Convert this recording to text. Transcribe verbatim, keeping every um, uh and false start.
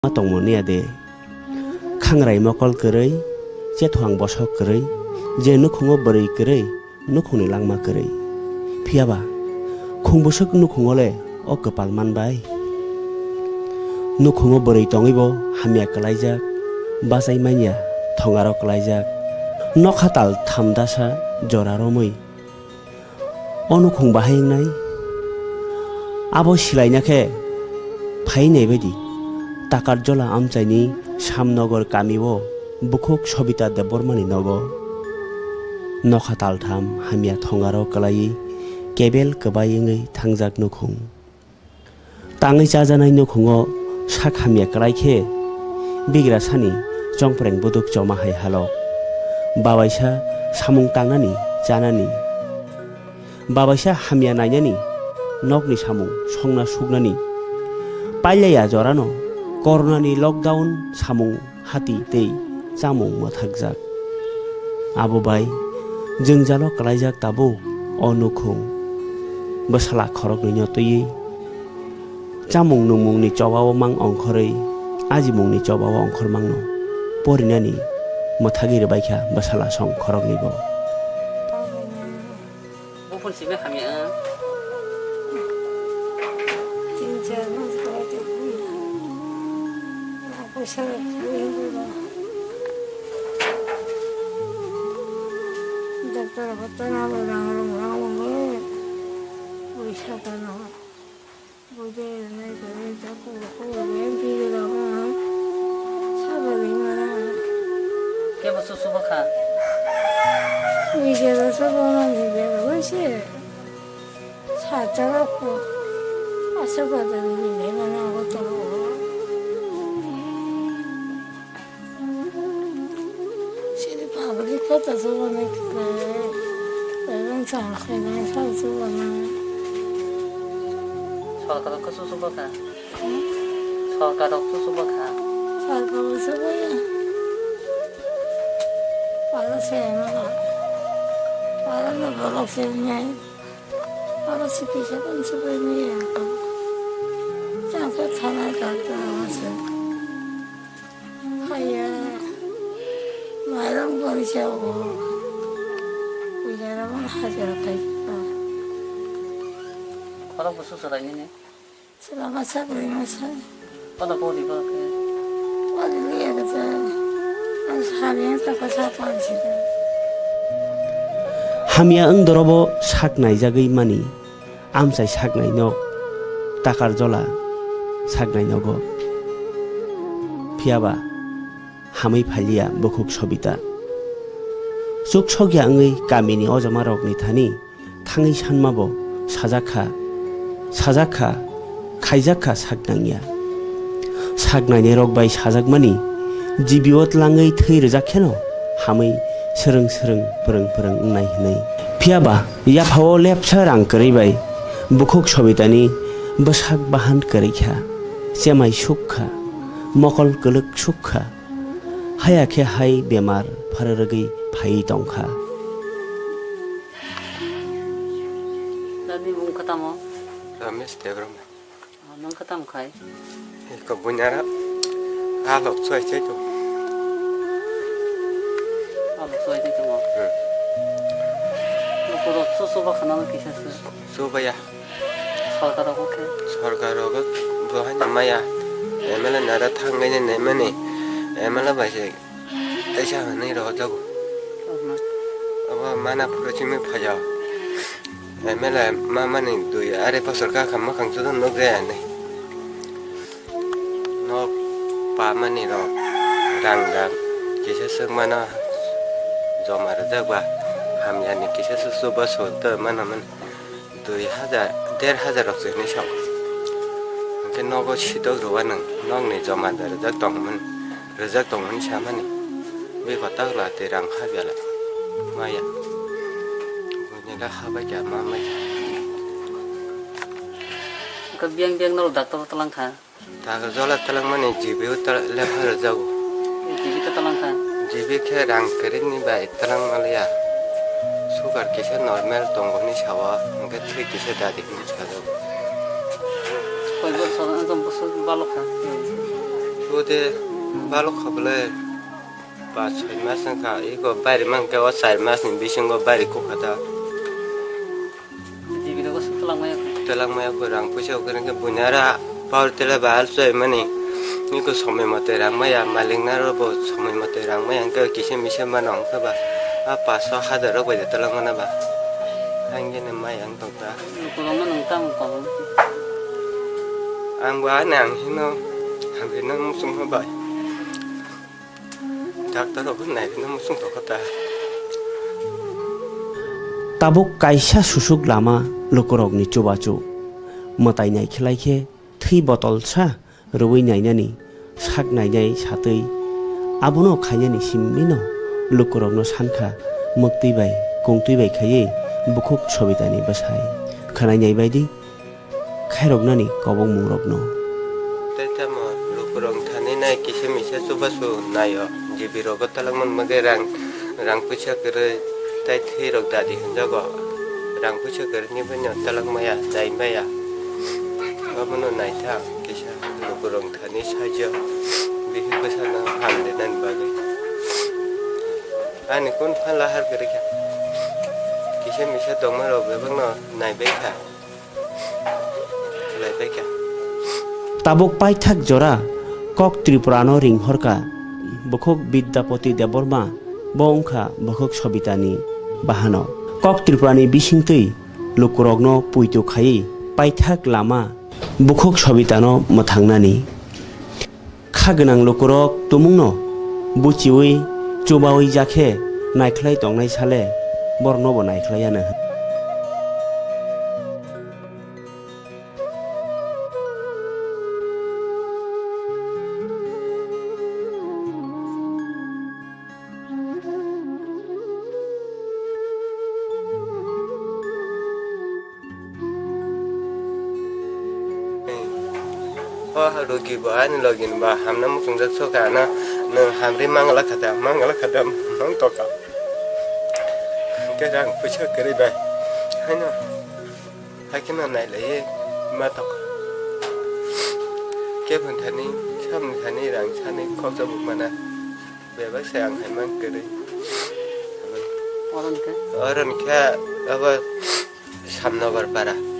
ma tongmo niya de. Khangrai mokol kwrwi, chethuang bosok kwrwi, je nukhungo bwrwi kwrwi, nukhungni langma kwrwi. Phiyaba, khung bwswk nukhungo le o kwpal manbai? Nukhungo bwrwi tongwibo hamya kwlaijak, bachai manya thongaro kwlaijak, nokha tal thamdasa jora romwi. O nukhung bahai wngnai? Abo silaina khe phainai baidi Takarjola amchaini Samnogor kamio bukhuk Sobita Debbarmani nogo. Nokha taltham hamya thongaro kwlaiwi kebel kwbai wngwi thangjak nukhung. Tangwi chajanai nukhungo sak hamya kwlai khe bigrasani chongpreng buduk choma hai halok. Babaisa samung tangnani chanani. Babaisa hamya nainani nokni samung songna suknani. Pailaya jorano coronani lockdown samung hati tei chamung mwthakjak. Abo bai jwngjalo kwlaijak tabuk o nukhung. Bwsala khoroknwino twiwi chamung nungmungni chobao mang ongkhorwi ajimungni chobao ongkhormangno porinani mwthagwi rwbaikha bwsala song khoroknwibo. Buphun simi hamya ang. Tin char mas kaya te bhai. Apa sar bhai bhai. Doctor hotan alo rang rang rang rang. Bui satan ho. Bui de nai kare jaku ko bui de rang rang. Sabo de mara. Kebo susu bwkha? Bui de sabo na ni de bui se. Sacha rok ko. Asa bada ni ne mana ko to. Sini public ko ta so bana kare. Bebang sa khe na sa so bana. Sorkar ko susu bwkha? Sorkar rok susu bwkha? Sorkar bo susu ya. Para se mana. Para na bolok se nyai. Para se kisa kan susu ni ya. Chang ko thana ka ta se. Haya, mairang bori sa o. Pujara man hajar kai. Khorok bo susu rai nini? Sila masa bori masa. Kono bori bo ke? Bori liya ke sa. Ang sari ang tak sa pan sih. Hamya wng dorobo sak naijagwi mani. Amchai saknai nok, Takarjola saknai nogo. Phiyaba hamwi phaliya bukhuk Sobita. Chuk sokya wngwi kamini ojamarokni thani thangwi sanmabo sajak kha, sajak kha, khaijak kha saknangya. Saknainairok bai sajakmani G B o tlangwi thwi rwjak kheno hamwi swrwng swrwng pwrwng pwrwng wngnai hwnwi. Phiyaba yaphao lepsa rang kwrwi bai bukhuk Sobitani bwsak bahan kwrwi kha, chemai suk kha, mokol kwlwk suk kha, haya khe hai bemar pharwrwgwi phaiwi tong kha. Nini mung khe tamo? Ramesh Debbarma. Oh, nwng khe tamo khai? Eko bunyara alok choi chai to. Alok choi chai to mo. Hmm. Bukurok su su ba khana kisa se. Su ba ya. Sorkar rok khe. Sorkar rok bo hai na maya. M L A nara thang nai nai mani. M L A bai se. Teisa hwnwi rohorjago. Oho. Obo mana phuru simi phaio. M L A mamani dui are bosor kakha mwkhang joto nukjaya hinwi. Nok pamani rok rang rang kisa swk mano joma rwjak ba hamyani kisa swk swk bo sul twi mano mani. Dui hajar, der hajar rok se hinwi sao. Hwnkhe nogo sidok rwwa nwng, nokni joma da rwjak tongmani, rwjak tongmani samani. Bui kotor la twi rang ha bela. Maya. Buini le ha bai kha, ma mai kha. Wngkha biyang biyang norok doctor o twlang kha. Takarjola twlangmani G B o ta-, lepha rwjago. G B khe twlang kha? G B khe rang kwrwini bai twlang manliya. Sugar kisa normal tongo hinwi sao, hwnkhe thwi kisa dadi hinwi sajago. Koi bosor wngkha bosor balok kha? Ode balok kha bwle, pas soi mas wngkha, eko bairi mankhe o char masni bisingo bairi kukha ta. Jibi rogo twlangmaya kho. Twlangmaya kho, rang puisa khe buini ara power tiller ba alsoi mani. Niko somoi mote rang maya, malikna ro bo somoi mote rang maya, hwnkhe kisa misa mano, hwnkhe ba a paso hajar rok bai de twlang mano ba. Ang gini maya wng tong kha. Lukurokno nwng tamo kok? Ang bo ani ang hino hamrina muchung bai. Doctor rok nai rina muchung tong kha ta. Tabuk kaisa susuk lama lukurokni chubachu. Mwtai nai khlai khe thwi botolsa rwui nainani, sak nainai satwi abono khainani simino lukurokno sankha, mwktwi bai kungtwi bai khaiwi bukhuk Sobitani bwsai khwnainai baidi khairoknani kobokmungrokno. Tei tamo lukurok thani nai kisa misa chubachu naio, jibi rogo twlangmani bagwi rang, rang puisa kwrwi tei thwi rok dadi hinjago. Rang puisa kwrwini bini twlang maya, chai maya. Abono naithang kisa lukurok thani sajio bihik bwsano hamrinani bagwi. Ani kun phan lahar kwrwi kha. Kisa misa tongma rok bebakno naibai kha. Khlaibai kha. Tabuk paithak jora Kok Tripurano ringhorka bukhuk Vidyapati Debbarma, bo wngkha bukhuk Sobitani bahano. Kok Tripurani bisingtwi lukurokno puitu khaiwi paithak lama bukhuk Sobitano mwthangnani. Kha gwnang lukurok tumungno buchiui chubaui jakhe naikhlai tongnai sale boroknobo naikhlai ya no. O rogi bo ani logi ni ba hamna muchungjak soka, ano nwng hamri mangala khata, mangala khata mang toka. Hwnkhe rang puisa kwrwi bai haino, haikhe no nailaiwi ma toka. Kebeng thani, samni thani rang sani khoksa buk mana. Bebak se ang hai mang kwrwi. Oro hwnkhe? Oro hwnkhe abo Samnogar para.